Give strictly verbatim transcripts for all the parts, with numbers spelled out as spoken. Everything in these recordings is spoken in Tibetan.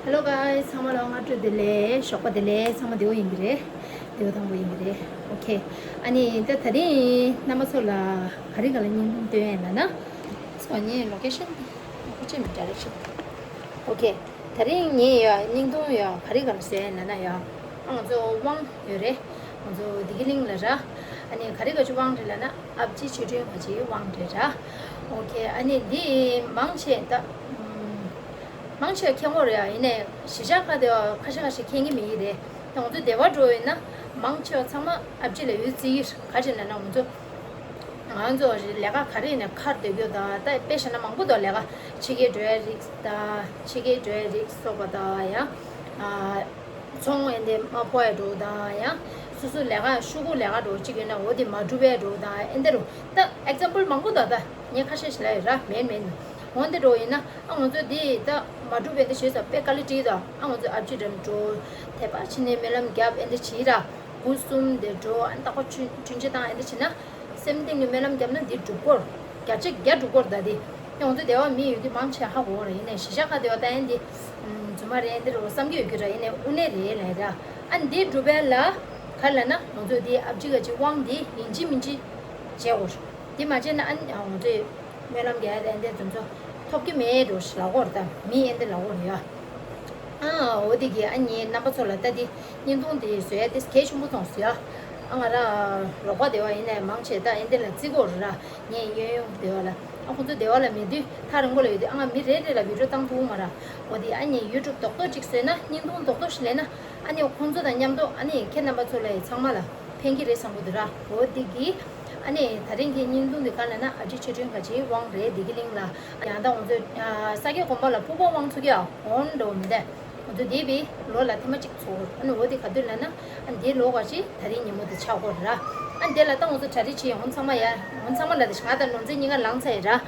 Hello guys, ཚང་མ་ལ་སྔ་དྲོ་བདེ་ལེགས། ཞོགས་པ་བདེ་ལེགས། ཚང་མ་བདེ་པོ་ཡིན་གྱི་རེད། བདེ་པོ་ཐང་པོ་ཡིན་གྱི་རེད། ཨོ་ཁེ། ཨ་ནི་ད་དེ་རིང་རྣམ་པ་ཚོ་ལ་ག་རེ་ག་ལ་བརྙན་ཐུང་སྟོན་ཡས་ལབ་ན། སོ་ངའི་ལོ་ཀེ་ཤན་ཁོ་ཅེ་མི་འདྲ་རེད་ཤི། ཨོ་ཁེ། དེ་རིང་ངས་ཡ་བརྙན་ཐུང་ཡ་ག་རེ་ག་ལ་བཟོས་ཡས་ལབ་ན་ཡ། ཨ་ང་ཚོ་དབང་ཡོད་རེད། ང་ཚོ་བདེ་སྐྱིད་གླིང་ལ་ར། ཨ་ནི་ག་རེ་ག་ཅི་དབང་རེད་ལབ་ན། ཨ་ཕྱི་ཆོས་སྒྲོན་གྱི་དབང་རེད་ར། ཨོ་ཁེ། ཨ་ནི་འདི་མང་ཆེ་ད་ཨམ། མང་ཆེ་མཁྱེན་གྱི་རེད། ཡིན་ནའི་གཞིས་ཆགས་ཁག་དེ་ཁ་ཤས་ཁ་ཤས་མཁྱེན་གྱི་མེད་ཀྱི་རེད། ད་ང་ཚོ་སྡེ་བ་འགྲོ་ཡིན་ན་མང་ཆེ་བ་ཚང་མ་ཨ་ཕྱི་ལ་ཡོད་རྩིས་ཀྱི་རེད། ག་རེ་ལབ་ན་ང་ཚོ་ང་ཚོ་ལས་ཀ་ག་རེ་ཡིན་ནའི་ཁར་སྡོད་རྒྱུ་དང་། ད་དཔེ་བཞག་ན་མང་པོ་འདུག་ལས་ཀ་ཕྱི་རྒྱལ་འགྲོ་ཡ་རིགས་དང་། ཕྱི་རྒྱལ་འགྲོ་ཡ་རིགས་སོགས་པ་དང་། ཡང་ཨ། ཚོང་ཨེ་འདྲ་མ་ཕོག་ཡ་འགྲོ་དང་། ཡང་སོ་སོ་ལས་ཀ་ཤོག་གུ་ལས་ཀ་འགྲོ་གཅིག་ཡོད་ན་འོ་དེ་མ་འགྲུབ་པའི་འགྲོ་དང་། ཨེ་འདྲ་རུ་ད་ཨེག་ཛམ་པལ་མང་པོ་འདུག་ད་ངས་ཁ་ཤས་ཤིག་ལབ་ཡོད་ར། མེད་མེད་འོ་འདི་འགྲོ་ཡིན་ན། ཨ་ང་ཚོ་འདི་ད་མ་འགྲུབ་པའི་འདི་བྱས་ཙང་དཔེ་ཀ་ལི་ཊི་དང་། ཨ་ང་ཚོ་ཨ་ཕྱི་འགྲམ་འགྲོ། དད་པ་ཕྱི་ནས་སྨོན་ལམ་རྒྱབ། ཨེ་འདྲ་བྱས་ར། དགུ་གསུམ་དེ་འགྲོ། ཨ་ནི་རྟག་པར་འཕྲིན་འཕྲིན་བཅོལ་བཏང་། ཨེ་འདྲ་བྱས་ན། སེམས་གཏིང་ནས་སྨོན་ལམ་བརྒྱབ་ན་འདི་འགྲུབ་སྐོར། བརྒྱ་ཆ་བརྒྱ་འགྲུབ་སྐོར་ད་འདི། ཡང་ང་ཚོ་སྡེ་བ་མི་ཡོད་དུས་མང་ཆེ་ཧ་གོ་རེད། ཡིན་ནའི་གཞིས་ཆགས་ཁག་སྡེ་བ་ད་ཡིན་འདི་རྫུན་མ་རེད། འདི་རུ་བསམ་གྱི་ཡོད་རྒྱུ་ར། ཡིན་ནའི་དངོས་གནས་རེད་ལབ་ར། ཨ་འདི་འགྲུབ་པ་ལ་ག་རེ་ལབ་ན། ང་ཚོ་འདི་ཨ་ཕྱི་ག་ཅིག་དབང་འདི་ཡིན་གཅིག་མིན་གཅིག་བྱེད་དགོས། འདི་མ་བྱས་ན་ཨ་ནི་ང་ཚོས་སྨོན་ལམ་རྒྱག་ཡ་དེ་འདི་དེ་ཚོ་ཐོབ་ཀྱི་མེད་འགྲོ་ཞེས་ལབ་ཀྱི་ཡོད་རེད། ད་མི་ཨེ་འདི་ལབ་ཀྱི་ཡོད་རེད་ཡ། ཨ་འོ་དེ་གིས་ཨ་ནི་རྣམ་པ་ཚོ་ལ་ད་འདི་བརྙན་ཐུང་དེ་བཟོ་ཡ་དེ་གལ་ཆེན་པོ་མཐོང་སོང་ཡ། ཨ་ང་རང་རོགས་པ་སྡེ་བ་ཡིན་ནའི་མང་ཆེ་ད་ཨེ་འདི་ལ་བརྩི་གི་ཡོད་རེད་ར། ངས་གཡས་གཡོན་སྡེ་བ་ལ། ཨ་ཁོང་ཚོ་སྡེ་བ་ལ་མེད་དུས་ཐག་རིང་པོ་ལ་ཡོད་དུས། ཨ་ང་མི་རེ་རེ་ལ་བི་ཌི་ཡོ་བཏང་ཐུབ་མ་རེད། འོ་དེ་ཨ་ནི་ཡུ་ཊུབ་རྡོག་རྡོག་ཅིག་བཟོས་ན། བརྙན་ཐུང་རྡོག་རྡོག་ཞིག་ལས་ན། ཨ་ནི་ཁོང་ཚོ་དང་མཉམ་དུ་ཨ་ནི་ཁྱེད་རྣམ་པ་ཚོ་ལ་ཚང་མ་ལ་ཕན་གྱི་རེད་བསམ་གྱི་འདུག་ར། འོ་འདི་གིས་ཨ་ནི་ད་རིང་གི་བརྙན་ཐུང་འདི་ག་ལབ་ན། ཨ་ཕྱི་ཆོས་སྒྲོན་གྱི་དབང་རེད། བདེ་སྐྱིད་གླིང་ལ། ཡང་ད་ང་ཚོ་ས་སྐྱ་དགོན་པ་ལ་ཕུར་བུ་དབང་ཚུགས་ཀྱི་ཡ་འོང་འགྲོ་མི་འདུག་ང་ཚོ་འདས་པའི་ལོ་ལ་ཐེངས་མ་གཅིག་ཚོགས། ཨ་ནི་འོ་འདི་ག་དུས་ལབ་ན། ཨ་འདིའི་ལོ་ག་ཅིག་ད་རིང་ཉིན་མོ་དེ་ཆགས་ཀྱི་ཡོད་ར། ཨ་འདི་ལ་ད་ང་ཚོ་གྲ་སྒྲིག་བྱས་ཡོང་། ཚང་མ་ཡ་ཡོང་། ཚང་མ་ལ་དེ་ང་དང་ནོར་འཛིན་གཉིས་ཀ་ལངས་ཚར་ཡོད་ར།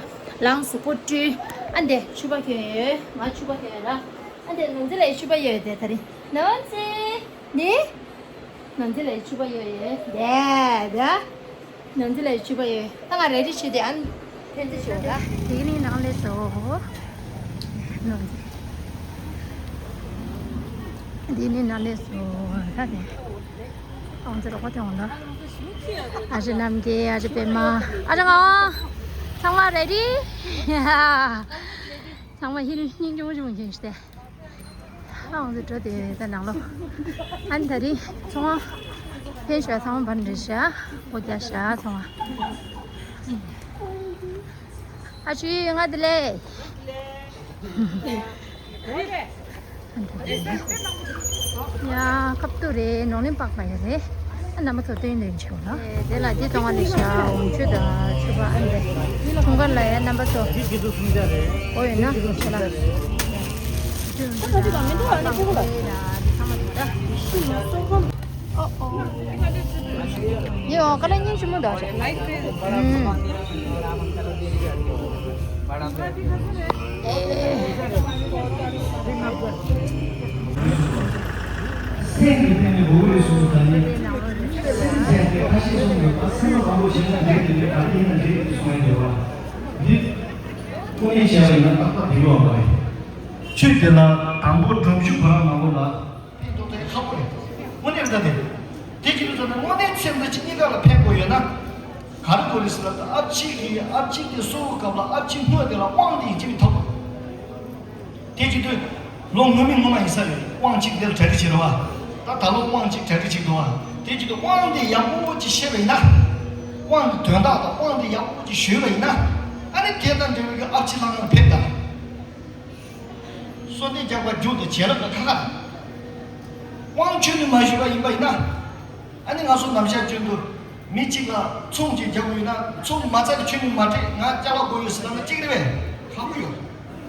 ལངས་གཟུགས་པོ་བཀྲུས། ཨ་འདི་ཕྱུ་པ་གྱོན་ཡོད། ང་ཕྱུ་པ་གྱོན་ཡོད་ར། ཨ་འདི་ནོར་འཛིན་ལ་ཡི་ཕྱུ་པ་ཡོད་དེ། ད་རིང་ནོར་འཛིན་འདི། ནོར་འཛིན་ལ་ཡི་ཕྱུ་པ་ཡོད་ཡོད་དེ་དེ། ནོར་འཛིན་ལ་ཡི་ཕྱུ་པ་ཡོད། ད་ང་རེ་རེ་བྱས་ཏེ་ཨ་ནི་ཕན་ཚུན་བྱེད་ར། དེ་གི་ནི་ནང་ལས་སོ། ནོར་འཛིན། འདི་ནི་ནང་ལས་སོ། ད་ནི། ཨང་ཙི་རོགས་པ་དེ་འོང་ད། ཨ་ཅེ་རྣམ་རྒྱལ། ཨ་ཅེ་པད་མ། ཨ་ཅེ་ངག་དབང་། ཚང་མ་རེ་ཌི། ཚང་མ་ཧིན་སྙིང་རྗེ་མོ་ཞིག་མ་མཁྱེན་ཤི་སྟེ། ཨང་ཙི་འགྲོ་དེ་ད་ནང་ལོ། ཨ་ནི་ད་རིང་ཚོང་ཕན་ཤོས་ཚང་མ་བན་རེད་ཤག་འོ་རྒྱ་ཤག་ཚོང་། ཨ་ཅེ་ང་དེ་ལས། ཡ། ཁབ་ཏུ་རེད། ནོར་ལེན་པགས་པ་ཡ་རེད། ཨ་རྣམ་པ་ཚོ་སྟོན་ལེན་ཆོག་ལ། དེ་ལ་འདི་གཏོང་བ་ལས་ཤ་འོང་ཆུ་དང་ཆུ་བ་ཨ་འདྲ། ཁྲུང་ཀར་ལ་ཡ་རྣམ་པ་ཚོ། འོ་ཡོད་ན་ཆུ་ལ། ཨོ་ཨོ། ཡོ། ཀ་ལ་ཉིན་ཞིམ་མོ་འདུག་ཨ། ཨུམ། སེམས་ཀྱི་སྟེང་ནས་འོ་རེ་གསུངས་ད་ནི། སེམས་ཟེར་ཏེ་ཁ་ཤས་གསུངས་ཡོད་པ། སེམས་མ་བཟང་པོ་བྱས་ན་འགྲིག་གི་རེད། ག་རེ་ཡིན་ན་འགྲིག་གི་གསུངས་ཡོད་པ། འདི་དངོས་གནས་བྱས་པ་ཡིན་ན་ཏག་ཏག་འགྲིག་ཡོད་པ་རེད། ཆོས་དེ་ལ་དང་པོ་སྒྲོམ་གཞི་ཁོ་རང་མང་པོ་ལ། ཕན་ཐོགས་ཐོགས་ཁག་པོ་རེད། དངོས་གནས་རེད་ད་དེ། དེ་ཅི་ལ་ཟེར་ན་དངོས་གནས་སེམས་ཅན་གཉིས་ཀ་ལ་ཕན་དགོས་ཡོད་ན། ག་རེ་དགོས་རེད་ཟེར་ན། ཨ་ཕྱི་གི་ཨ་ཕྱི་དེ་གསོ་བའི་སྐབས་ལ་ཨ་ཕྱི་དངོས་དེ་ལ་དབང་དེ་ཡིན་གཅིག་མི་ཐོབ། དེ་ཅི་དུས་ལོ་སྔོན་མའི་སྔོན་མ་ཡིན་ས་རེད། དབང་གཅིག་དེ་ལ་གྲ་སྒྲིག་བྱེད་རོགས་ཨ། ད་ད་ལོ་དབང་གཅིག་གྲ་སྒྲིག་བྱེད་དགོས་ཨ། དེ་ཅི་དུས་དབང་དེ་ཡག་པོ་ཅིག་ཤེས་པ་ཡིན་ན། དབང་གི་དོན་དག་དང་དབང་དེ་ཡག་པོ་ཅིག་ཤེས་པ་ཡིན་ན། ཨ་ནི་དེ་དང་འབྲེལ་བའི་ཨ་ཕྱི་ལ་ཡང་ཕེབས་དང་། གསོལ་འདེབས་རྒྱག་པ་རྒྱུགས་ཏེ་བྱིན་རླབས་ལ་ཁ་ཁ། དབང་ཆོས་ནི་མ་ཞུས་པ་ཡིན་པ་ཡིན་ན། ཨ་ནི་ང་ཚོ་ནམ་ཞག་རྒྱུན་དུ་མི་གཅིག་ལ་ཚོང་ཅིག་རྒྱག་དགོས་ཡོད་ན། ཚོང་མ་རྩ་ནས་ཆོས་ནི་མ་སྤྲད། ང་སྐྱག་པ་དགོས་ཡོད་ཟེར་ན་གཅིག་རེད་པས། ཁག་པོ་ཡོད།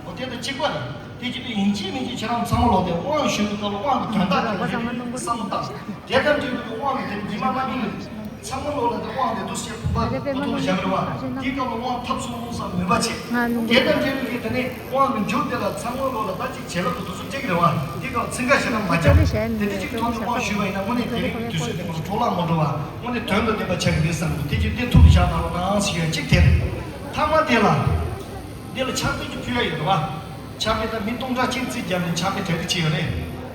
འོ་དེ་དང་གཅིག་པ་རེད། དེ་ཅི་སྟེ་ཡིན་གཅིག་མིན་གཅིག་ཁྱེད་རང་ཚང་མ་ལོག་སྟེ་དབང་ཞུ་བའི་སྐབས་ལ་དབང་གི་དོན་དག་དེ་བསམ་བློ་བཏང་། དེ་དང་འབྲེལ་བའི་དབང་གི་དེ་ཉི་མ་ལྔ་མིན་ཚང་མ་ལོག་ལ་དེ་དབང་དེ་འདུག་སེ་ཕུག་པ་ཕུག་ཐུག་བཞག་རེད་བ། དེའི་སྐབས་ལ་དབང་ཐབས་སུ་མ་ཕུག་ས་མོས་པ་བྱེད། དེ་དང་འབྲེལ་བའི་དེ་ནས་དབང་གི་མཇུག་དེ་ལ་ཚང་མ་ལོག་ལ་ད་ཅིག་བྱེད་ལ་དུ་དུ་སུ་གཅིག་རེད་བ། དེའི་སྐབས་ཚིག་འགའ་ཞིག་ལ་མ་བརྒྱབ། དེ་དེ་གཅིག་ཐོག་ནས་དབང་ཞུས་པ་ཡིན་ན་དངོས་གནས་དེ་རིང་དུས་ཚོད་དེ་ཁོ་འཕྲོ་བརླག་མ་འགྲོ་བ། དངོས་གནས་དོན་དང་ལྡན་པ་ཆགས་ཀྱི་རེད་བསམ་གི། དེ་ཅིག་དེ་ཐུགས་ལ་བཞག་གནང་རོགས་གནང་ཞེས་ཡང་གཅིག་དེ་རེད། ཐ་མ་དེ་ལ། འདི་ལ་ཕྱག་དཔེ་ཅིག་ཕུལ་ཡ་ཡོད་རེད་བ། ཕྱག་དཔེ་དང་མི་སྟོང་ཕྲག་གཅིག་རྩིས་བརྒྱབ་ནས་ཕྱག་དཔེ་གྲ་སྒྲིག་བྱས་ཡོད་རེད།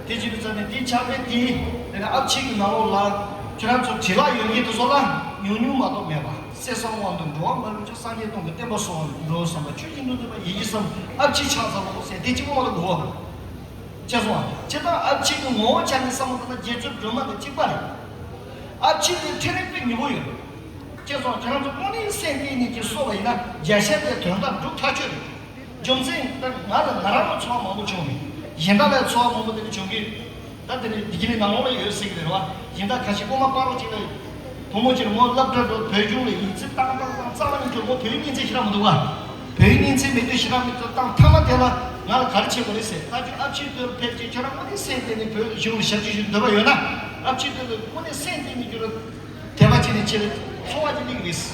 དེ་བྱེད་དུས་ཙམ་ནས་དེའི་ཕྱག་དཔེ་དེའི་དེ་ནས་ཨ་ཕྱི་གི་ནང་ལོགས་ལ་ཁྱོད་རང་ཚོ་བྲིས་ལྷག་ཡོད་མཁན་དེ་ཚོ་ལ་ཉུང་ཉུང་མ་གཏོགས་མེད་པ། གསེར་སྲང་དབང་དུ་འགྲོ་བ་མ་ལུས་མཆོག་སངས་རྒྱས་སྟོང་གི་བསྟན་པ་སྲུང་བར་འགྲོ་བསམ་པ། ཆོས་ཀྱི་སྣོད་ཐོས་པ་ཡིད་ཀྱི་བསམ་ཨ་ཕྱི་ཕྱག་འཚལ་ལོ་ཟེར་དེ་གཅིག་པོ་མ་གཏོགས་མི་འདུག་བ། ཅེས་སོང་བ། ཇི་ལྟར་ཨ་ཕྱི་གི་ངོ་བོ་ཆ་ནས་བསམ་བློ་བཏང་ན་རྗེ་བཙུན་སྒྲོལ་མ་དང་གཅིག་པ་རེད། ཨ་ཕྱི་དེ་ཕྲིན་ལས་དཔེ་མྱུར་པོ་ཡོད། ཅེས་སོང་། ཁྱེད་རང་ཚོ་དངོས་གནས་སེམས་གཏིང་ནས་ཀྱི་གསོལ་བ་ཡིན་ན་བརྒྱ་ཆ་དེ་དོན་དག་འགྲུབ་ཐག་ཆོད་རེད། རྒྱུ་མཚན་ད་ང་ལ་ང་རང་ལ་ཚོར་བ་མང་པོ་བྱུང་མེད། གཞན་དག་ལ་ཚོར་བ་མང་པོ་དེ་འདྲ་བྱུང་གི། ད་དེ་ནས་བདེ་སྐྱིད་ནང་ལོགས་ལ་ཡོད་སྲིད་ཀྱི་རེད་བ། གཞན་དག་ཁ་ཤས་སློབ་མ་སྤ་རོ་གཅིག་ལ་བུ་མོ་གཅིག་ལ་ངོ་སློབ་གྲྭ་འགྲོ་བོད་གཞུང་ལ་ཡིག་ཚད་བཏང་བཏང་བཏང་རྩ་བ་ནས་ཁྱོད་ངོ་བོད་ཡིག་སྙན་ཚད་ཞེ་དྲག་མི་འདུག་བ། བོད་ཡིག་སྙན་ཚད་མེད་དུས་ཞེ་དྲག་མི་འདུག་བཏང་མཐའ་མ་དེ་ལ་ང་ལ་ག་རེ་བྱེད་དགོས་རེད་ཟེར། ད་ཁྱོད་ཨ་ཕྱིའི་དོན་ཕལ་ཆེར་ཁྱོད་རང་དངོས་གནས་སེམས་གཏིང་ནས་བོད་གཞུང་ལ་ཞབས་ཕྱི་ཞུ་འདོད་པ་ཡོད་ན། ཨ་ཕྱིའི་དོན་ལ་དངོས་གནས་སེམས་གཏིང་ནས་ཁྱོད་རང་དད་པ་བྱས་ནས་ཁྱེད་ལ་ཚོར་བ་ཅིག་སླེབས་ཀྱི་རེད།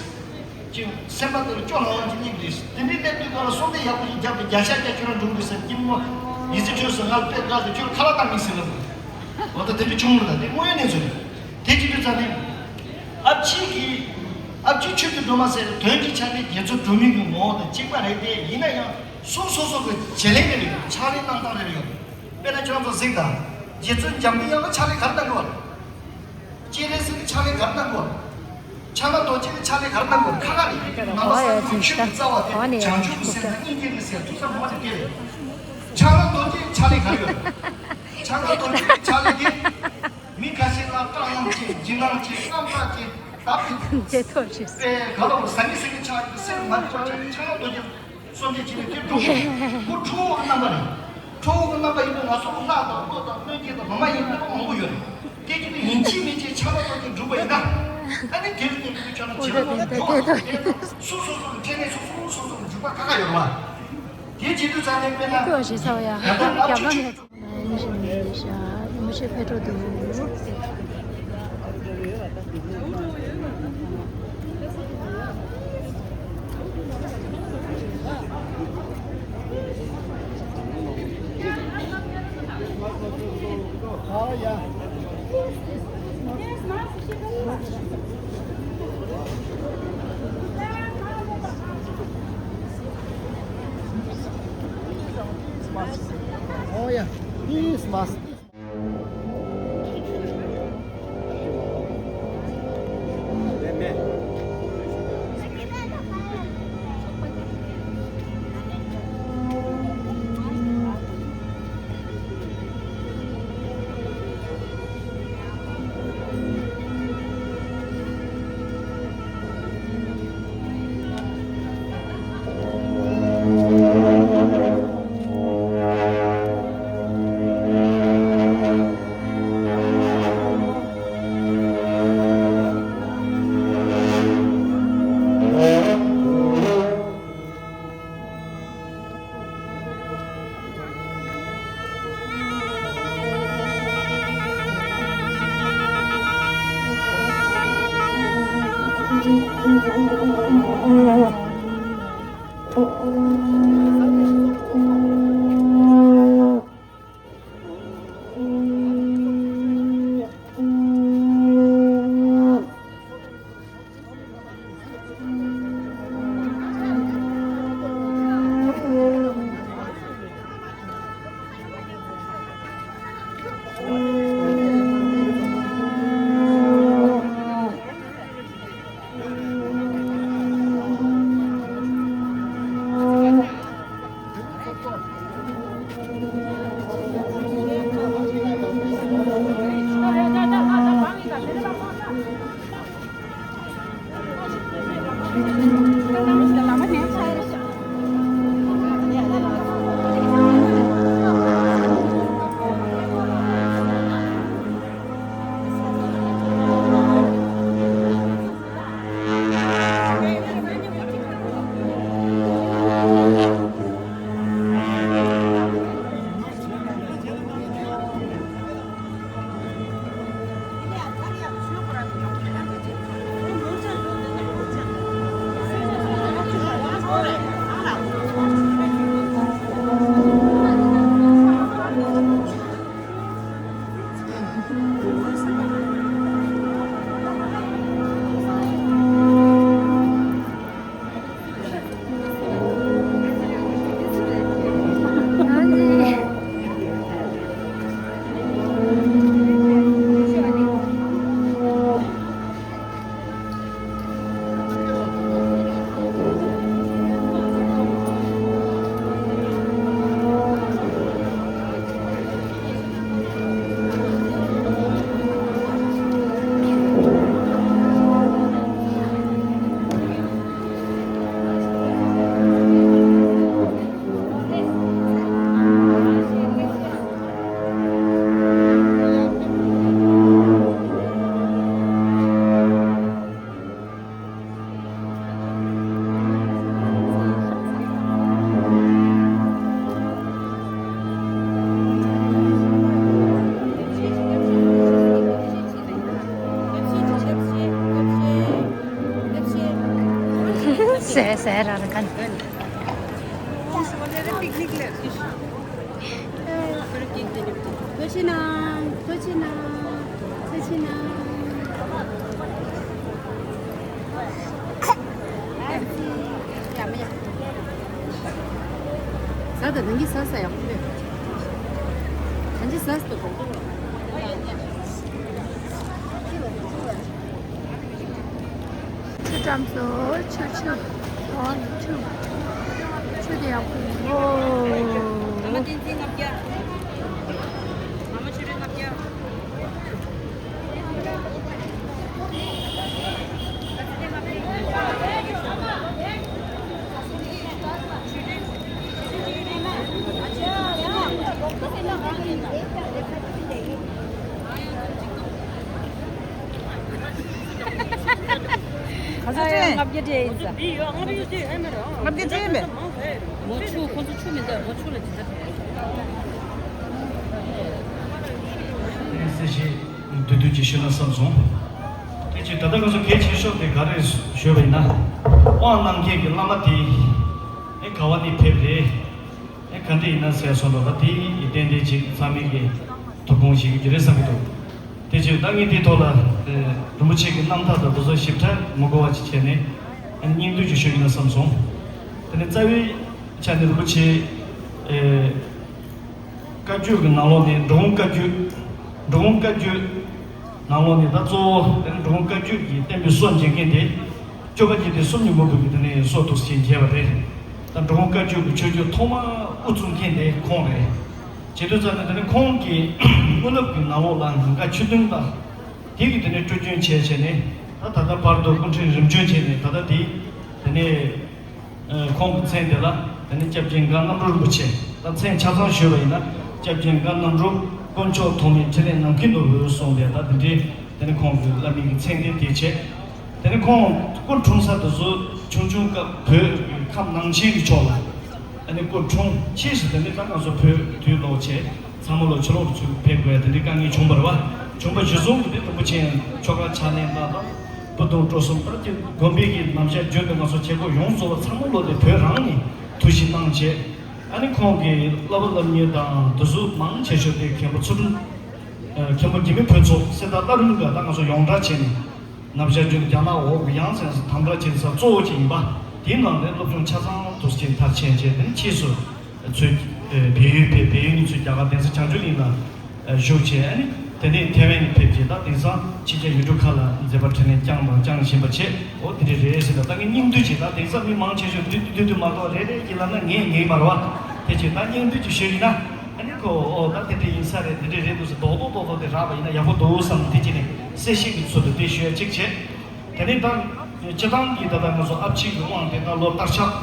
ཅིག་སེམས་པ་དེ་ལ་སྐྱོ་ལྷང་ལྷང་ཅིག་སླེབས་ཀྱི་རེད། དེ་འདྲའི་སླེབས་དུས་སྒང་ལ་གསོལ་འདེབས་ཡག་པོ་ཞིག་བརྒྱབ་སྟེ་བརྒྱ་ཆ་བརྒྱ་ཁྱོད་རང་འགྲུབ་རེད་ཟེར། སྐྱིད་མོ་ཡིད་ཆེས་འཕྲོད་ཟེར། ང་དཔེ་དགའ་སྟེ་ཁྱོད་ཁ་ལག་བཏང་མི་ཟེར་ལབ། འོ་ད་དེ་འདྲ་བྱུང་མ་རེད། ད་དེ་དངོས་ཡོད་གནས་ཚུལ་རེད། དེ་བྱེད་དུས་ཙམ་ནས་ཨ་ཕྱི་གི་ཨ་ཕྱི་མཆོད་དུ་འགྲོ་མ་ཟེར། དོན་གྱི་ཆ་ནས་རྗེ་བཙུན་སྒྲོལ་མའི་གི་ངོ་བོ་དང་གཅིག་པ་རེད་དེ། ཡིན་ན་ཡང་སོ་སོ་སོ་གི་བྱེད་ལས་རེ་རེ་ཡོད། ཕྱག་ལས་གནང་སྟངས་རེ་རེ་ཡོད། དཔེར་ན་ཁྱོད་རང་ཚོ་གཟིགས་དང་། རྗེ་བཙུན་འཇམ་མགོན་དབྱངས་ལ་ཕྱག་ལས་ག་རེ་གནང་དགོས་པ་རེད། སྤྱན་རས་གཟིགས་ཀྱི་ཕྱག་ལས་ག་རེ་གནང་དགོས། ཕྱག་ན་རྡོ་རྗེ་གི་ཕྱག་ལས་ག་རེ་གནང་དགོས། ཁ་ཁ་རེད། ནང་པ་སངས་རྒྱས་ཀྱི་ཆོས་ཀྱི་རྩ་བ་དེ་བྱང་ཆུབ་ཀྱི་སེམས་དང་སྙིང་རྗེ་གི་སེམས། ཐུགས་བསམ་སྨོན་ལམ་དེ་རེད། ཕྱག་ན་རྡོ་རྗེ་གི་ཕྱག་ལས་ག་རེ་ཡོད། ཕྱག་ན་རྡོ་རྗེ་གི་ཕྱག་ལས་དེ་མི་ཁ་ཤས་ལ་སྐྲག་སྣང་སྐྱེ། འཇིགས་སྣང་སྐྱེ། རྔམ་སྐྲག་སྐྱེ། བདག་གི་ཇེ་ཐོར་ཞིག་པའི་ག་ལ་བར་ཟ་ཉི་ཟེར་གྱི་ཕྱག་གི་སེམས་མ་འདྲེས་པ་ཆགས་ནས་ཕྱག་ན་རྡོ་རྗེ་གསོལ་འདེབས་བྱས་ནས་དེ་སྒྲུབ་དགོས། ཁོ་ཁྲོ་བོ་གི་རྣམ་པ་རེད། ཁྲོ་བོ་གི་རྣམ་པ་ཡིན་དུས་ང་ཚོ་ལྷ་དང་ཀླུ་དང་གནོད་སྦྱིན་དང་མི་མ་ཡིན་སྣ་ཚོགས་མང་པོ་ཡོད་རེད། དེ་བཞིན་དུ་ཡིན་གཅིག་མིན་གཅིག་ཕྱག་ན་རྡོ་རྗེ་སྒྲུབ་པ་ཡིན་ན། ཨ་ནི་དེ་རུ་དེ་རུ་ཁྱོད་རང་བྱེད་ལ་འགྲོ་བ་དང་། དེ་དང་སོ་སོ་སོ་གི་འཕྲིན་ལས་སོ་སོ་སོ་སོ་གི་འཇུག་པ་ཁ་ཁ་ཡོད་རེད་བ། དེ་བྱེད་དུས་ཙམ་ནས་དཔེར་ན་ད་ལྟ་ཨ་ཕྱི་ཆོས། Oh yeah, peace, master. ཟས་ཟས་ར་ར་གན། ཐོ་ཆི་ན། ཐོ་ཆི་ན། ཐོ་ཆི་ན། ཟ་ད་ནང་གི་ཟ་ཟ་ཡག་པོ་མེད། གང་ཅི་ཟ་ཟ་ད་གོང་པོ། ཆུ་ཀྲམ་སོ། ཆུ་ཆུ། ཨོ་ཆུ། ཆུ་དེ་ཡག་པོ་འདུག་ཨོ། ཨ་མ་བསྟན་འཛིན་ལྔ་བརྒྱ། ཨ་མ་ཆུ་རེ་ལྔ་བརྒྱ། ག་ཚོད་སྤྲད། ལྔ་བརྒྱ་སྤྲད་ཡིན་ས། ལྔ་བརྒྱ་སྤྲད་ཡིན་པས། ངོ་ཆུ་ཁོང་ཚོ་ཆུ་མི་འདུག་ངོ་ཆུ་ལ་ཇི་ལྟར། སེ་ཤེས་བསྡུས་བསྡུས་ཀྱིས་ཞུས་ན་བསམ་སོང་། དེ་ཅི་ད་ལྟ་ང་ཚོ་གལ་ཆེ་ཤོས་དེ་ག་རེ་ཞུས་པ་ཡིན་ན། དབང་གནང་མཁན་གྱི་བླ་མ་དེ་ཨེ་ག་བ་ནས་ཕེབས་རེད། ཨེ་ག་འདྲ་ཡིན་ན་ཟེར་སོང་རོགས་ད་དེ་ཡི་ཏན་ཏན་ཅིག་ཚང་མས་ཀྱི་ཐུགས་དགོངས་བཞེས་ཀྱི་རེད་བསམ་གྱི་འདུག་དེ་ཅི་ད་ངས་དེའི་ཐོག་ལ་ཨེ་རིན་པོ་ཆེ་གི་རྣམ་ཐར་དང་དེ་ཚོ་ཞིབ་ཕྲ་མི་གོ་བ་ཅིག་བྱས་ནས་ཨེ་སྙིང་བསྡུས་ཀྱིས་ཞུས་ཡིན་ན་བསམ་སོང་། དེ་ནས་རྩ་བའི་ཆ་ནས་རིན་པོ་ཆེ་ཨེ། བཀའ་བརྒྱུད་ཀྱི་ནང་ལོགས་ནས་འགྲོ་འོང་བཀའ་བརྒྱུད། འགྲོ་འོང་བཀའ་བརྒྱུད་ནང་ལོགས་ནས་ད་གཙོ་བོ་དེ་ནི་འགྲོ་འོང་བཀའ་བརྒྱུད་ཀྱི་བསྟན་པའི་སྲོལ་འབྱེད་མཁན་དེ། སྐྱོབ་པ་རྗེ་བཙུན་སུམ་གཉིས་མུ་གུ་གིས་དེ་ནས་སྲོལ་འདུག་སེ་མཇལ་བ་རེད། ད་འགྲོ་འོང་བཀའ་བརྒྱུད་ཀྱི་ཆོས་བརྒྱུད་ཐོག་མར་དབུ་བཙུགས་མཁན་དེ་ཁོང་རེད། བྱེད་དུས་ཙམ་ནས་དེ་ནི་ཁོང་གི་དངོས་སློབ་ཀྱི་ནང་ལོགས་ལ་ཉེན་ཁ་ཆོས་སྟོན་པ་དེ་གིས་དེ་ནས་སྲོལ་རྒྱུན་བྱས་བྱས་ནས་ད་ད་ལྟ་བར་དུ་སྐུ་ཕྲེང་རིམ་བྱོན་བྱས་ནས་ད་ལྟ་དེ་དེ་ནས། ཁོང་གི་མཚན་དེ་ལ་དེ་ནི་སྐྱབས་རྗེ་མགར་རྣམ་གྲོལ་རིན་པོ་ཆེ། ད་མཚན་ཆ་ཚང་ཞུས་པ་ཡིན་ན་སྐྱབས་རྗེ་མགར་རྣམ་གྲོལ་དཀོན་མཆོག་ཐོགས་མེད་འཕྲིན་ལས་ནམ་མཁའི་ནོར་བུ་གསུངས་པས་ད་དེ་འདྲའི་དེ་ནི་ཁོང་གི་བླ་མའི་གི་མཚན་ལྡན་དེ་བྱས། དེ་ནི་ཁོང་སྐུ་འཁྲུངས་ས་དེ་ཚོ་ཆུང་ཆུང་སྐབས་བོད་ཁམས་ནང་ཆེན་གྱི་ཕྱོགས་ལ་དེ་ནི་སྐུ་འཁྲུངས། ཕྱིས་སུ་དེ་ནི་ད་ང་ཚོ་བོད་དུས་ལོག་བྱས། ཚང་མ་ལོ་ཕྱི་ལོགས་ལ་ཚུར་ཕེབས་དགོས་ཡ་དེ་འདྲའི་དཀའ་ངལ་བྱུང་བ་རེད་བ། བྱུང་བ་གཞིར་བཟུང་གིས་དེ་རིན་པོ་ཆེ་ཆོ་ག་ཕྱག་ལེན་དང་དང་། བུ་དུང་སྤྲོ་གསུམ་ལྟར་གྱི་དགོན་པའི་གི་ནམ་ཞག་རྒྱུན་དུ་ང་ཚོ་བྱེད་སྒོ་ཡོངས་རྫོགས་པ་ཚང་མ་ལོ་དེ་བོད་རང་ནས་ཐུགས་གཞིགས་གནང་བྱས། ཨ་ནི་ཁོང་གི་བསླབ་པ་སློབ་གཉེར་དང་དེ་ཚོ་མང་ཆེ་ཤོས་དེ་མཁན་པོ་ཚུལ་ཁྲིམས། མཁན་པོ་འཇིགས་མེད་ཕུན་ཚོགས་གསེར་རྟ་བླ་རུང་ག་ད་ང་ཚོ་ཡོངས་གྲགས་བྱས་ནས། ནམ་ཞག་རྒྱུན་རྒྱ་ནག་འོག་གི་ཡང་སེང་སོ་དམ་དྲག་བྱེད་ས་གཙོ་བོ་ཅིག་ཡིན་པ། དེའི་ནང་ནས་སློབ་སྦྱོང་ཆ་ཚང་དུ་ཕྱིན་མཐར་ཕྱིན་བྱས་དེ་ནས་ཕྱིས་སུ་ཚུར་བལ་ཡུལ་ཕེབས། བལ་ཡུལ་ནས་ཚུར་རྒྱ་གར་གདན་ས་བྱང་ཆུབ་གླིང་ལ་བཞུགས་བྱས། ཨ་ནི་དེ་ནས་ཐེ་ཝན་ནས་ཕེབས་རྗེས་ད་དེང་སང་ཕྱི་རྒྱལ་ཡུལ་གྲུ་ཁག་ལ་མཛད་པ་འཕྲིན་ལས་བསྐྱངས་དང་བསྐྱང་བཞིན་པ་བྱས། འོ་དེ་འདྲ་རེད་ཟེར་ད་ད་ངས་སྙིང་བསྡུས་ཅིག་ད་དེང་སང་མི་མང་ཆེ་ཤོས་བསྡུས་བསྡུས་བསྡུས་མ་གཏོགས་རེ་རེ་གིས་ལབ་ན་ངས་ངེས་མ་རེད་བ། དེ་ཕྱིར་ད་སྙིང་བསྡུས་ཅིག་ཞུས་ཡིན་ན། ཨ་ནི་ཁོ་ཨོ་ད་དེ་འདྲ་ཡིན་ས་རེད། དེ་འདྲ་རེད་འདུག་ཟེར་རྡོག་རྡོག་རྡོག་རྡོག་དེ་རག་པ་ཡིན་ན་ཡག་པོ་འདུག་བསམ་དེ་ཅི་ནས་གསལ་བཤད་ཀྱི་ཚུལ་དུ་དེ་ཞུ་ཡ་གཅིག་བྱས། དེ་ནས་ད་སྤྱི་བཏང་གི་ད་ལྟ་ང་ཚོ་ཨ་ཕྱི་གི་དབང་དེ་ད་ལོ་བསྟར་ཆགས་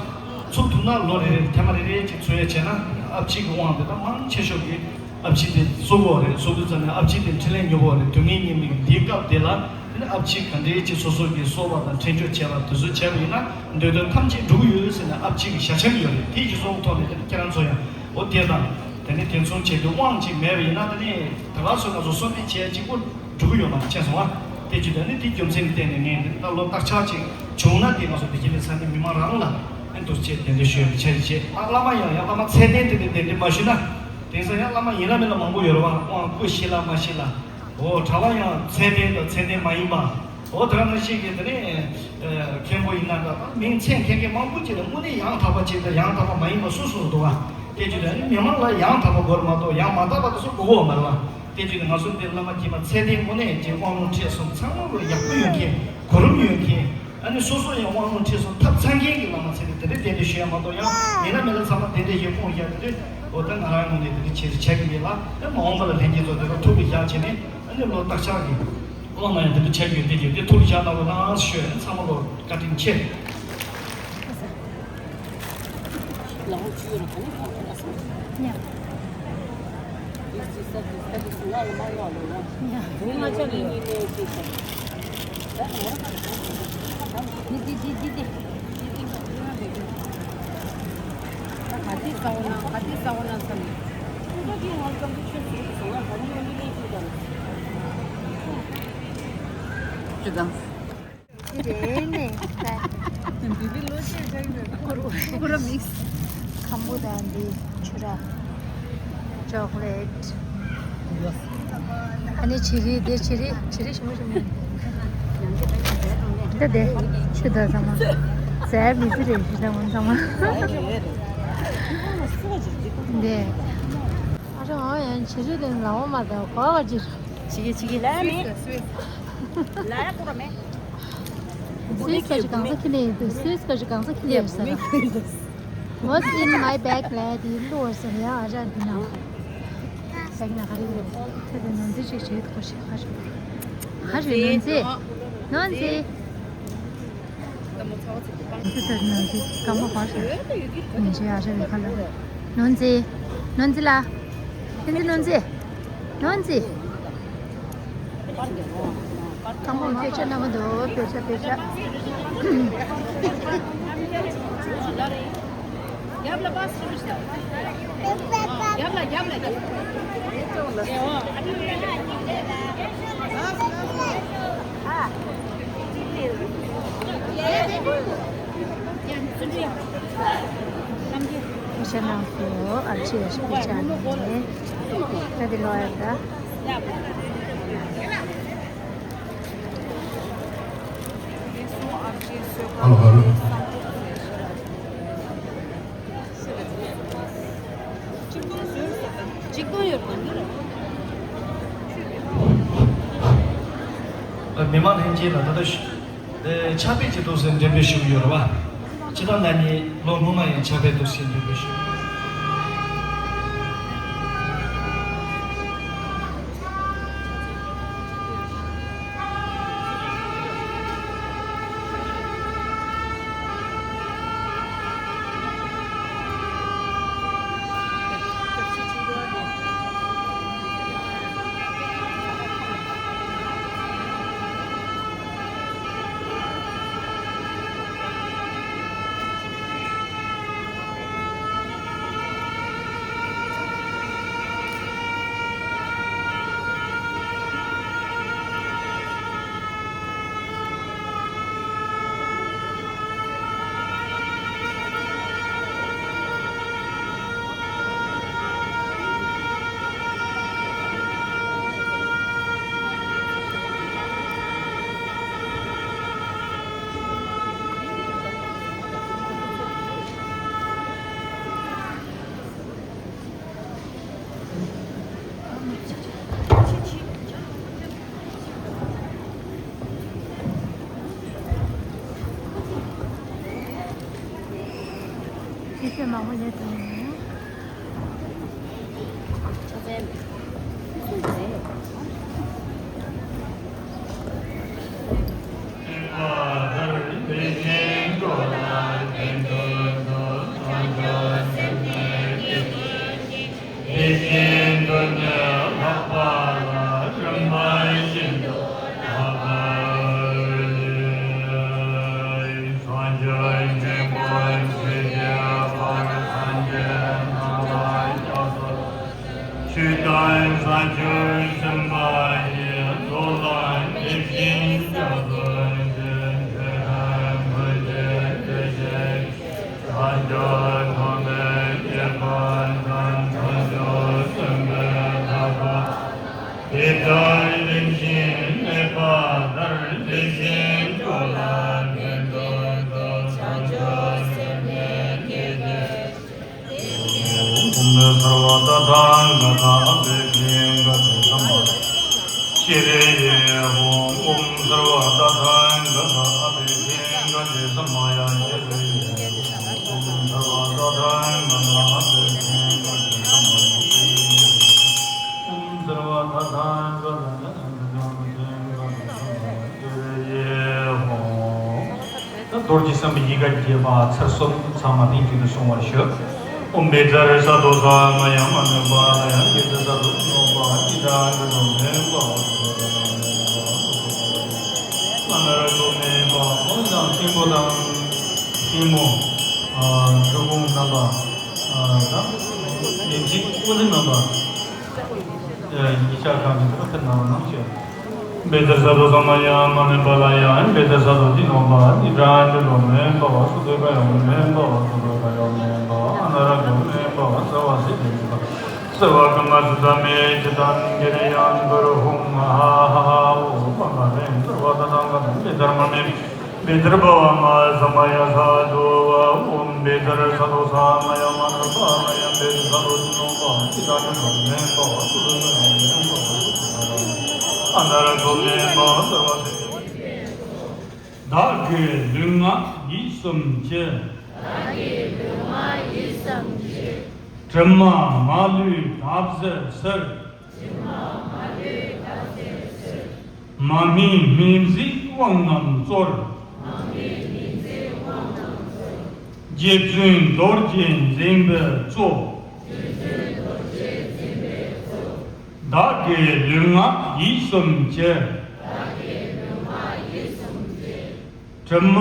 ཚུགས་ཐུབ་ན་ལོ་རེ་རེ་ཐེངས་མ་རེ་རེ་གཅིག་ཚུགས་ཡ་བྱས་ན་ཨ་ཕྱི་གི་དབང་དེ་ད་མང་ཆེ་ཤོས་ཀྱི་ཨ་ཕྱི་དེ་གསོ་དགོས་རེད། གསོ་དུས་ཙམ་ནས་ཨ་ཕྱི་དེ་འཕྲིན་ལས་མྱུར་པོ་རེད། དུས་ངན་སྙིགས་མའི་འདིའི་སྐབས་དེ་ལ་དེ་ནས་ཨ་ཕྱི་ག་འདྲའི་གཅིག་སོ་སོ་གི་གསོ་བ་དང་འཕྲིན་བཅོལ་བྱས་པ་དེ་ཚོ་བྱས་པ་ཡིན་ན་འདོད་དོན་ཐམས་ཅད་འགྲུབ་ཀྱི་ཡོད་ཟེར་ནས་ཨ་ཕྱི་གི་ཞལ་ཆེམས་ཡོད་རེད། དེ་གཞི་བཟུང་ཐོག་ནས་དེ་ནས་ཁྱེད་རང་ཚོ་ཡང་འོ་དེ་དང་། དེ་ནས་དེ་མཚུངས་བྱེད་དུས་དབང་ཅིག་མེད་པ་ཡིན་ན་དེ་ནས་ད་ག་སོ་ང་ཚོ་གསོལ་འདེབས་བྱས་གཅིག་པོ་འགྲུབ་ཀྱི་ཡོད་མ་རེད་ཅེས་གསུངས་པ། དེ་བྱེད་དུས་ཨ་ནི་དེ་རྒྱུ་མཚན་གྱི་སྟེང་ནས་ངས་འདི་ད་ལོ་བསྟར་ཆགས་ཅིག་བྱུང་ན་དེ་ང་ཚོ་བདེ་སྐྱིད་གླིང་ས་གནས་མི་མང་རང་ལ་ཨ་འདུག་ཅེས་གདན་འདྲེན་ཞུ་ཡག་གི་ཆ་ཞིག་བྱས། ད་བླ་མ་ཡང་ཡང་བླ་མ་ཚད་ལྡན་དེ་འདྲ་གདན་འདྲེན་མ་ཞུས་ན་དེང་སང་ཡང་བླ་མ་ཡིན་ལ་མིན་ལ་མང་པོ་ཡོད་རེད་བ། དབང་བསྐུར་ཤེས་ལ་མ་ཤེས་ལ། འོ་གྲྭ་པ་ཡང་ཚད་ལྡན་དང་ཚད་ལྡན་མ་ཡིན་པ། འོ་དེ་ག་ནང་བཞིན་གྱི་དེ་ནས་མཁན་པོ་ཡིན་ན་འདྲ། ད་མིང་ཚད་མཁན་མཁན་མང་པོ་ཅིག་ལ་དངོས་གནས་ཡང་དག་པ་ཅིག་དང་ཡང་དག་པ་མ་ཡིན་པ་སུ་སུ་འདུག་བ། དེ་བྱེད་དུས་ནི་མི་མང་ལ་ཡང་དག་པ་དགོས་རེད་མ་གཏོགས་ཡང་མ་དག་པ་དེ་ཚོ་དགོས་ཀྱི་ཡོད་མ་རེད་བ། དེ་བྱེད་དུས་ང་ཚོ་འདིར་བླ་མ་དཀྱུས་མ་ཚད་ལྡན་དངོས་གནས་ཀྱི་དབང་ལུང་ཁྲིད་གསུམ་ཚང་མ་ལ་ཡག་པོ་ཡོད་མཁན་གོ་རིམ་ཡོད་མཁན། ཨ་ནི་སོ་སོ་ཡང་དབང་ལུང་ཁྲིད་གསུམ་ཐབས་ཚང་མཁན་གྱི་བླ་མ་ཚད་ལྡན་དེ་འདྲ་གདན་འདྲེན་ཞུ་ཡ་མ་གཏོགས་ཡང་ཡིན་ན་མིན་ན་ཚང་མ་གདན་འདྲེན་ཞུས་ཁོང་ཡ་དེ་འདྲ་འོ་ད་ང་རང་ངོས་ནས་དེ་འདྲ་བྱེད་བྱེད་ཀྱི་མེད་ལ། ཨ་མ་འོངས་པ་ལ་ལྷན་རྒྱས་ཚོ་དེ་ལ་ཐུགས་ལ་བཞག་བྱས་ནས་ཨ་ནི་ལོ་བསྟར་ཆགས་ཀྱི། ཨོ་ང་ཡང་དེ་འདྲ་བྱས་ཡོད་དེ་ཡོད་དེ་ཐུགས་ལ་བཞག་གནང་རོགས་གནང་ཞུ་ཡ་ཚང་མ་ལོ་བཀའ་དྲིན་ཆེ། ཅི་དང་། ཁམ་བུ་དང་འདི་ཆུ་ར། ཅོག་ལེཊ། ཨ་ནི་བྱི་རིལ་འདི་བྱི་རིལ་བྱི་རིལ་ཞིམ་པོ་ཞིམ་པོ། འདི་དེ་ཆུ་དང་ཚང་མ། ཟས་མི་ཚེ་རེ་ཞིག་དང་ཚང་མ། འདི། ཨ་ཅག་ཨ་ཡང་བྱི་རིལ་དེ་ལའོ་མ་དང་གོ་བ་ཅིག་ཆི་གི་ཆི་གི་ལ་མེ། ལ་ཡ་ཀོ་ར་མེ། སུའི་སྐད་ཆ་གང་ས་ཁྱི་ལས་ཡོད་དུས་སུའི་སྐད་ཆ་གང་ས་ཁྱི་ལས་ཡོད་ཟེར། What's in my bag ལ་དེ་བླུགས་ཟེར་ཡ། ཨ་ཅག་འདི་ན་ཟེར་ན་ག་རེ་ཡོད། ད་དེ་ནོར་འཛིན་ཅིག་བྱེད་དགོས་ཤིག་ཧ་ཞུ། ཧ་ཞུ་ནོར་འཛིན། ནོར་འཛིན། ནོར་འཛིན་ད་ནོར་འཛིན་སྐམ་པོ་ཧ་ཞུ། ཉིན་བྱེད་ཨ་ཅག་གི་ཁ་ལ། ནོར་འཛིན། ནོར་འཛིན་ལ། ནོར་འཛིན་ནོར་འཛིན། ནོར་འཛིན། དང་པོ་དཔེ་ཆ་བསྣམས་འདུག་དཔེ་ཆ་དཔེ་ཆ། རྒྱབ་ལ་པ་སུ་རུ་ཤ། རྒྱབ་ལ་རྒྱབ་ལ་རྒྱབ། དཔེ་ཆ་ནང་དུ་ཨ་ཅེ་ཡ་ཤི་དཔེ་ཆ་ནང་དུ་ད་དེ་ལོ་ཡ་ད། ཧ་ལོ་ཧ་ལོ། གཅིག་སྟོང་ཡོད་པ་ནི། མི་མང་ལྷན་རྒྱས་ལ་ད་ལྟ་ཕྱག་དཔེ་ཅིག་འདུག་ཟེར་འགྲེམས་སྤེལ་ཞུ་གི་ཡོད་རེད་བ། སྤྱིར་བཏང་ན་ནི་ལོ་སྔོན་མ་ཡང་ཕྱག་དཔེ་འདུག་ཟེར་འགྲེམས་སྤེལ་ཞུ། ཆེ་ཤོས་མང་པོ་ཡོད་དེ། དེ་བཞིན་དུ་ནི་ལྷག་པ་ལ་རིམ་པ་བཞིན་དུ་ལྷག་པར་བྱ། སངས་རྒྱས་ཆོས་འཁོར་ཆེ་ཆུང་བར་སངས་རྒྱས་རྣམས་ལ་སྐྱབས་སུ། ཆོས་དང་ས་བཅུ་གསུམ་པ་ཡི་རྫོགས་ལམ་དེ་བཞིན་སྐྱབས་སུ་མཆི། ཆོས་དང་མུ་སྟེགས་ལས་འབྱེད་ཅིང་། བྱང་ཆུབ་ཐོབ་པའི་གནས་སྐབས་དང་བྱང་ཆུབ་སེམས་དཔའི་ཐར་པ། དེ་ལྟར་རིམ་བཞིན་གནས་པ་ལྟར་དེ་བཞིན་འགྲོ་ལ་ཕན་ཕྱིར་དུ་བྱང་ཆུབ་སེམས་དཔའི་དགེ་འདུན། ཨོཾ་སརྦ་ཏ་ཐཱ་ག་ཏ་ཨ་བྷི་ཌྱེ་ག་ཏེ་སམ་མ། ཤྲཱི་ཡེ་ཧོ། ཨོཾ་སརྦ་ཏ་ཐཱ་ག་ཏ་ཨ་བྷི་ཌྱེ་ག་ཏེ་སམ་མ་ཡ། ཤྲཱི་ཡེ་ཧོ། ཨོཾ་སརྦ་ཏ་ཐཱ་ག་ཏ་ཨ་བྷི་ཌྱེ་ག་ཏེ་སམ་མ་ཡ། ཨོཾ་སརྦ་ཏ་ཐཱ་ག་ཏ་ཨ་བྷི་ཌྱེ་ག་ཏེ་སམ་མ་ཡ། ཤྲཱི་ཡེ་ཧོ། ད་རྡོ་རྗེ་སེམས་དཔའི་ཡིག་ག་རྒྱས་པ་ཚར་གསུམ་ཚང་མ་ལྷན་ཅིག་ཏུ་གསུང་བར་ཞུ། ཨོཾ་བཛྲ་ས་ཏོ་ས་མ་ཡ་མ་ནུ་པཱ་ལ་ཡ། བཛྲ་ས་ཏོ་ནོ་པ་ཨི་ཏྲ་ཀ་ཏོ་མེ་པ་ཨ་ན་ར་ཏོ་མེ་པ། ཨོ་དང་ཐིམ་པོ་དང་ཐིམ་མོ། ཨ་ཕྲུ་གུ་རྣམ་པ། ཨ་དང་ཡེ་ཤེས་ཀུན་གཟིགས་རྣམ་པ། ཨ་ཡིག་ཆ་གང་གི་ཐོག་ཐེར་གནང་གནང་ཞུ། བེ་ཏར་ས་རོ་ས་མ་ཡ་མ་ནེ་པ་ལ་ཡ་བེ་ཏར་ས་རོ་ཏི་ནོ་པ་ཏི་དྲ་ཏི་ལོ་མེ་པ་བ་སུ་ཏེ་པ་ཡོ་མེ་པ་བ་སུ་ཏེ་པ་ཡོ་མེ་པ་བ་ཨ་ན་ར་གོ་མེ་པ་བ་ས་བ་སི་ཏེ་མེ་པ་ས་བ་ཀ་མ་སུ་ཏ་མེ་ཅི་ཏན་གི་རི་ཡན་གུ་རུ་ཧུང་ཧ་ཧ་ཧ་ཨོ་པ་མ་རེ་ས་བ་ཏ་ཏང་ག་ཏང་བེ་ཏར་མ་མེ། བེ་ཏར་བ་བ་མ་ས་མ་ཡ་ས་དོ་བ་ཨོམ་བེ་ཏར་ས་དོ་ས་མ་ཡ་མ་ན་པ་མ་ཡ་བེ་ཏར་ས་དོ་ཏི་ནོ་པ་ཏི་ཏྲ་ཏི་ལོ་མེ་པ་བ་སུ་ཏེ་པ་ཡོ་མེ་པ་བ་སུ་ཏེ་པ་ཡོ་མེ་ཨ་ན་ར་གོ་མེ་པ་བ་ས་བ་སི་ཏེ། བདག་གི་ལུས་ངག་ཡིད་གསུམ་གྱི། བདག་གི་ལུས་ངག་ཡིད་གསུམ་གྱི། དྲི་མ་མ་ལུས་བདག་བཟི་ཕྱིར། དྲི་མ་མ་ལུས་བདག་བཟི་ཕྱིར། མ་སྨིན་སྨིན་ཟད་དབང་རྣམས་སྩོལ། མ་སྨིན་སྨིན་ཟད་དབང་རྣམས་སྩོལ། རྗེ་བཙུན་རྡོ་རྗེ་འཛིན་པའི་གཙོ། རྗེ་བཙུན་རྡོ་རྗེ་འཛིན་པའི་གཙོ། བདག་གི་ལུས་ངག་ཡིད་གསུམ་གྱི། བདག་གི་ལུས་ངག་ཡིད་གསུམ་གྱི། དྲི་མ་མ་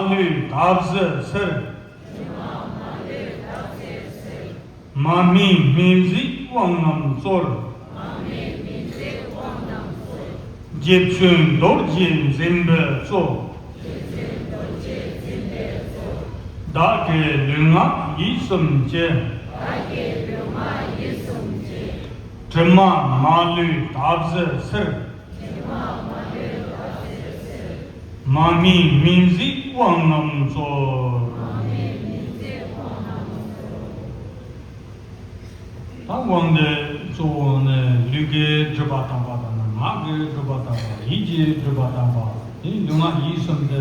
ལུས་བདག་བཟི་ཕྱིར། དྲི་མ་མ་ལུས་བདག་བཟི་ཕྱིར། མ་སྨིན་སྨིན་ཟད་དབང་རྣམས་སྩོལ། མ་སྨིན་སྨིན་ཟད་དབང་རྣམས་སྩོལ། རྗེ་བཙུན་རྡོ་རྗེ་འཛིན་པའི་གཙོ། རྗེ་བཙུན་རྡོ་རྗེ་འཛིན་པའི་གཙོ། བདག་གི་ལུས་ངག་ཡིད་གསུམ་གྱི། བདག་གི་ལུས་ངག་ཡིད་གསུམ་གྱི། དྲི་མ་མ་ལུས་བདག་བཟི་ཕྱིར། དྲི་མ་མ་ལུས་བདག་བཟི་ཕྱིར། མ་སྨིན་སྨིན་ཟད་དབང་རྣམས་སྩོལ། མ་སྨིན་སྨིན་ཟད་དབང་རྣམས་སྩོལ། ད་དབང་དེ་གཙོ་བོ་ནི་ལུས་ཀྱི་སྒྲིབ་པ་དག་པ་དང་ནི་ངག་གི་སྒྲིབ་པ་དག་པ། ཡིད་ཀྱི་སྒྲིབ་པ་དག་པ། དེ་ནི་ལུས་ངག་ཡིད་གསུམ་དེ།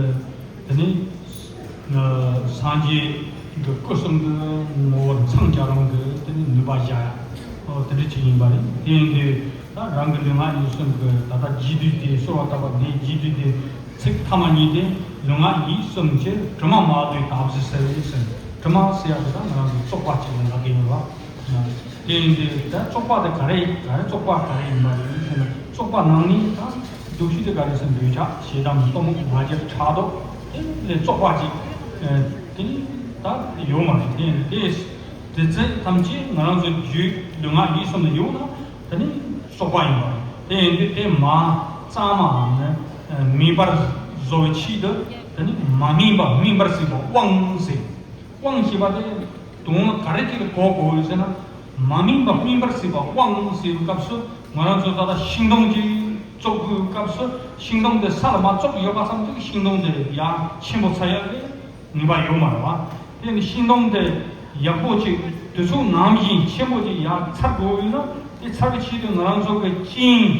དེ་ནི་སངས་རྒྱས་ཀྱི་སྐུ་གསུམ་གྱི་ངོ་བོར་འཚང་རྒྱ་རུང་གི་དེ་ནི་ནུས་པ་བཞག་ཡ། ཨོ་དེ་འདྲ་ཅིག་ཡིན་པ་རེད། དེ་ཡིན་དུས་ད་རང་གི་ལུས་ངག་ཡིད་གསུམ་གྱི་ད་ལྟ་རྒྱས་བསྡུས་དེ་གསོལ་བ་བཏབ་པ་འདི་རྒྱས་བསྡུས་དེ། ཚིག་ཐ་མ་གཉིས་དེ། ལུས་ངག་ཡིད་གསུམ་གྱི་དྲི་མ་མ་ལུས་བདག་བཟི་ཕྱིར་ཟེར། དྲི་མ་ཟེར་ཡག་དེ་ད་ང་རང་ཚོ་བཙོག་པ་གཅིག་ལ་ལབ་ཀྱི་ཡོད་རེད། དེ་ཡིན་དུས་ད་བཙོག་པ་དེ་ག་རེ་ག་རེ་བཙོག་པ་ག་རེ་ཡིན་པ་རེད་ཟེར་ན། བཙོག་པ་ནང་ནས་ད་སྡུག་ཤོས་དེ་ག་རེ་ཟེར་ན། འདོད་ཆགས་ཞེ་སྡང་གཏི་མུག་ང་རྒྱལ་ཕྲག་དོག་དེ་ལས་བཙོག་པ་གཅིག་དེ་ནི་ད་ཡོད་མ་རེད། དེ་ཡིན་དུས་དེ་དེ་ཚེ་ཐམས་ཅད་ང་རང་ཚོ་རྒྱུད་ལུས་ངག་ཡིད་གསུམ་ལ་ཡོད་ན། དེ་ནི་བཙོག་པ་ཡིན་པ་རེད། དེ་ཡིན་དུས་དེ་མ་གཙང་མ་ནི་སྨིན་པར་བཟོ་བའི་ཆེད་དུ། དེ་ནི་མ་སྨིན་པ་སྨིན་པར་བྱེད་པ་དབང་ཟེར། དབང་ཞེས་པ་དེ་དོན་ག་རེ་ཅིག་ལ་གོ་དགོས་ཡོད་ཟེར་ན། མ་སྨིན་པ་སྨིན་པར་བྱེད་པ་དབང་ཟེར་བའི་སྐབས་སུ། ང་རང་ཚོ་ད་ལྟ་ཤིང་སྡོང་ཅིག་བཙུགས་དགོས་སྐབས་སུ། ཤིང་སྡོང་དེ་ས་ལ་མ་བཙུགས་ཡོད་པ་ཙམ་གྱིས་ཤིང་སྡོང་དེ་ཡར་ཆེན་པོ་ཆགས་ཡག་གི་ངེས་པ་ཡོད་མ་རེད་བ། དེ་ནི་ཤིང་སྡོང་དེ་ཡག་པོ་ཅིག་དུས་ཚོད་ནང་བཞིན་ཆེན་པོ་ཅིག་ཡར་འཚར་དགོས་ཡོད་ན། དེ་འཚར་བའི་ཆེད་དུ་ང་རང་ཚོ་གི་སྤྱན།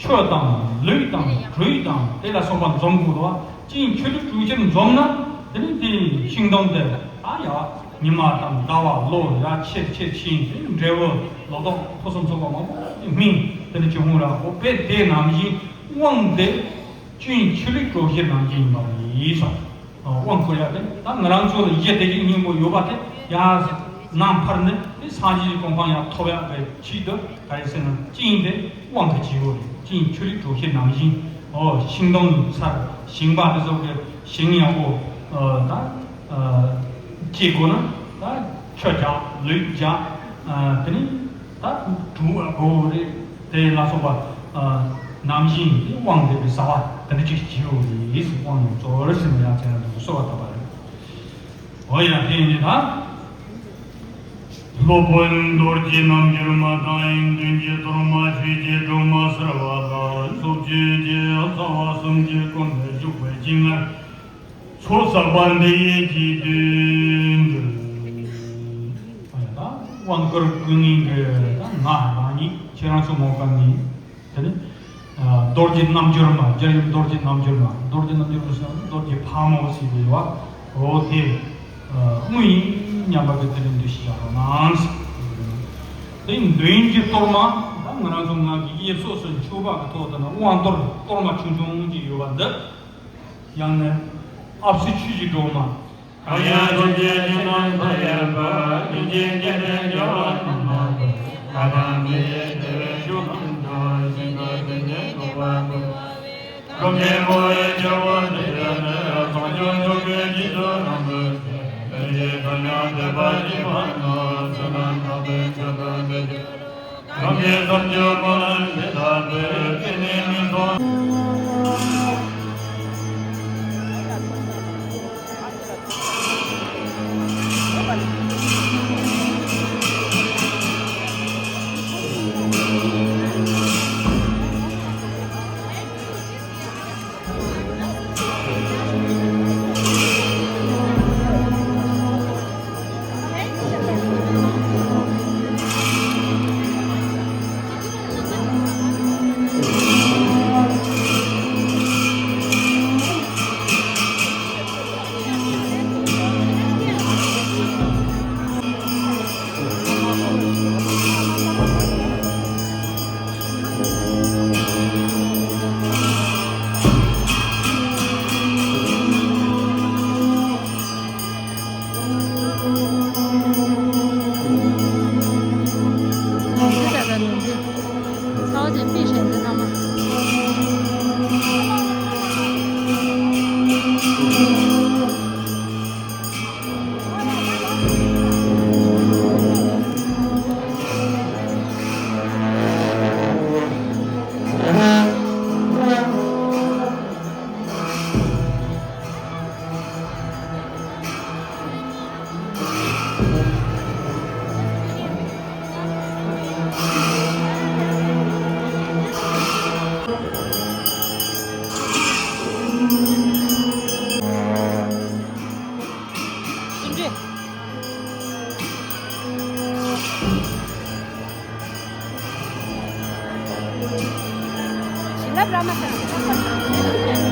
ཆུ་དང་ལུད་དང་དྲོད་དང་དེ་ལ་སོགས་པ་འཛོམས་དགོས་དོ། སྤྱན་ཆུ་ལུད་དྲོད་ཕྱིར་འཛོམས་ན། དེ་ནི་དེ་ཤིང་སྡོང་དེ་ད་ཡ་ཉི་མ་དང་ཟླ་བ་ལོ་ཡ་ཆེར་ཆེར་ཕྱིན་ཏེ་འབྲས་བུ་ལོ་ཏོག་ཕུན་སུམ་ཚོགས་པ་མང་པོ་སྨིན། དེ་ནི་ཅུང་ཧུང་ར་ཧོ་པེ་དེ་ནམ་བཞིན་དབང་དེ་སྤྱན་ཆུ་ལུད་དྲོད་ཕྱིར་ནམ་བཞིན་ཡིན་པ་ཡིན་སོ། དབང་བསྐུར་ཡག་དེ་ད་ང་རང་ཚོ་ལ་གཞི་དེ་གི་སྙིང་པོ་ཡོད་པ་དེ་ཡ་ནང་ཕར་ནི་དེ་སངས་རྒྱས་ཀྱི་གོ་འཕང་ཡང་ཐོབ་ཡག་གི་ཆེད་དུ། ག་རེ་ཟེར་ན། སྤྱན་དེ་དབང་གི་བྱེད་པོ་རེད། སྤྱན་ཆུ་ལུད་དྲོད་ཕྱིར་ནམ་བཞིན། ཨོ་ཤིང་སྡོང་ཚར་ཞིང་པ་དེ་ཚོ་གི་ཞིང་ཡག་པོ་ད་སྐྱེ་དགོས་ན། ད་ཆུ་རྒྱག་ལུད་རྒྱག་དེ་ནི་ད་དྲུང་དགོས་རེད། དེ་ལ་སོགས་པ་ནམ་བཞིན་དེ་དབང་དེ་གི་བྱ་བ་དེ་འདྲ་ཅིག་བྱེད་དགོས་རེད། དབང་ནི་གཙོ་བོར་ཟིན་ཡག་ཚེ་ན་དུ་གསོལ་བ་བཏབ་པ་རེད། འོ་ཡ་དེ་ནི་ད། སློབ་དཔོན་རྡོ་རྗེ་རྣལ་འབྱོར་མ་དང་། མདུན་གྱི་གཏོར་མ་ཆོས་ཀྱི་སྒྲོན་མ་ཟེར་བ་དང་། སོགས་ཀྱི་རྗེ་ཡང་རྩ་བ་གསུམ་གྱི་སྐུ་འདི་བཞུགས་པའི་སྤྱན་སྔར། ཚོགས་བསགས་པ་འདི་ཡིས་ཀྱིས་བཏུད་འགྲོ། ད་དབང་བསྐུར་བསྐུལ་མཁན་གྱི་ད་ང་རང་ཉིད་ཁྱེད་རང་ཚོ་ངོ་དཀར་ནི། དེ་ནི། རྡོ་རྗེ་རྣལ་འབྱོར་མ། རྒྱལ་ཡུམ་རྡོ་རྗེ་རྣལ་འབྱོར་མ། རྡོ་རྗེ་རྣལ་འབྱོར་མ་ཟེར་ན་རྡོ་རྗེ་ཕག་མོ་ཟེར་གྱི་ཡོད་པ། འོ་དེ། དངོས་ཡིན་སྙམ་པ་གི་དེ་ལ་འདུ་ཤེས་བཞག་རོགས་གནང་། དེ་མདུན་གྱི་གཏོར་མ། ད་ང་རང་ཚོ་ང་གི་ཡེ་སོ་སོ་མཆོད་པ་གི་ཐོག་ཏུ་ན་དབང་གཏོར་གཏོར་མ་ཆུང་ཆུང་ཅིག་ཡོད་པ་འདི། ཡང་ན། ཨ་བསུ་ཆོས་ཀྱི་སྒྲོན་མ། གང་ཡང་ཐུགས་རྗེ་ཅན་རྣམས་མཐའ་ཡས་པ། ཀུན་མཁྱེན་རྒྱལ་བའི་རྒྱལ་བ་རྣམས་མ་ལུས། ང་དང་མི་ཡི་བདེ་བའི་མཆོག་ཐམས་ཅད། ཞིང་ཁམས་ཀྱི་ཉེན་ཐོག་པ་ཀུན། ཀུན་མཁྱེན་མོའི་རྒྱལ་བ་འདི་ཡིས་ནི། བསང་མཆོད་མཆོག་གི་རྗེས་སུ་རང་བསྐུལ་ཏེ། ལས་ཀྱི་དཀའ་རྙོག་སེལ་བར་བགྱིས་པ་ན། བསོད་ནམས་དག་པའི་མཆོག་ཏུ་འགྲོ་གྱུར་ཅིག། ཁམས་ཀྱི་བསམ་སྤྱོད་སྨོན་ལམ་དེ་དག་ཚོས་གཏན་ནས་མི་ཚོར། བྱིན་རླབས་ར་མ་ས།